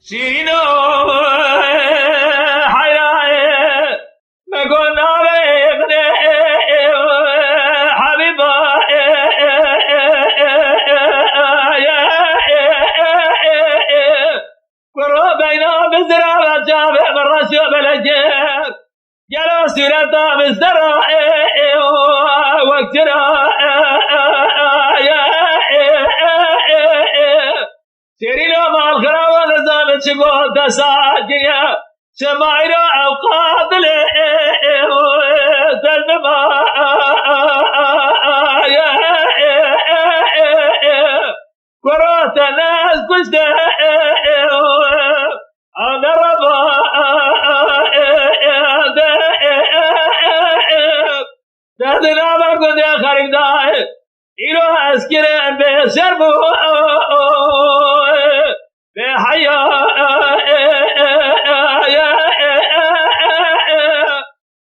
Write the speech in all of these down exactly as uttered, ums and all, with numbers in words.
Şîrîno, heyra, me got navê min e, Habîba, kuro beyna bizira ve çavê min reşo belekir. Gelo sûreta min sera, wek çira, Şêrîna malxirawa nizane çi got te sakiniye. Şemayra ew qatilê, te nima, kuro te nez kuşte, ane reba, derdina me gundê xerîbdayê. Îro ez kirim bê şerm û bê heya.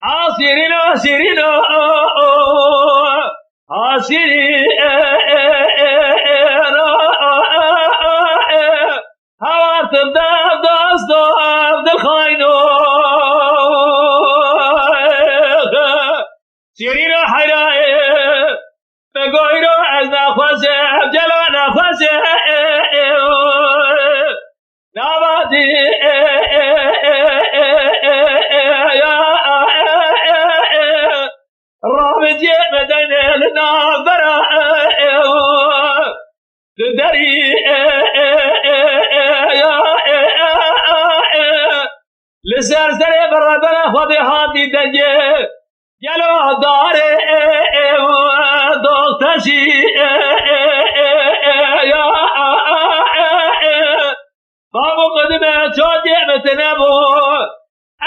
A şîrîno, şîrîno, a şîrîno. Hewa tim de dosto, ev dilxayno. Şîrîno heyra, me goyro ez nexweşim, gelo nexweşim. Navadî, ya, rabicê me deyne li navbera. Li derî, ya, li ser serê bi rebera Xwedê hatî dengê. Gelo darê doxteşî, ya, bavû qedime çotê min tine bû.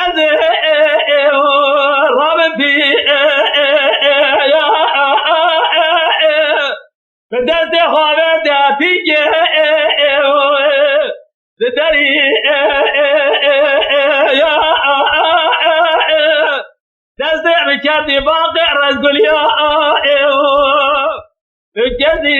Ez rabim pî, ya, bi destê xwe ve de pîkê, di derî, ya, destê min kerdî baqê rezguliya, kerdî,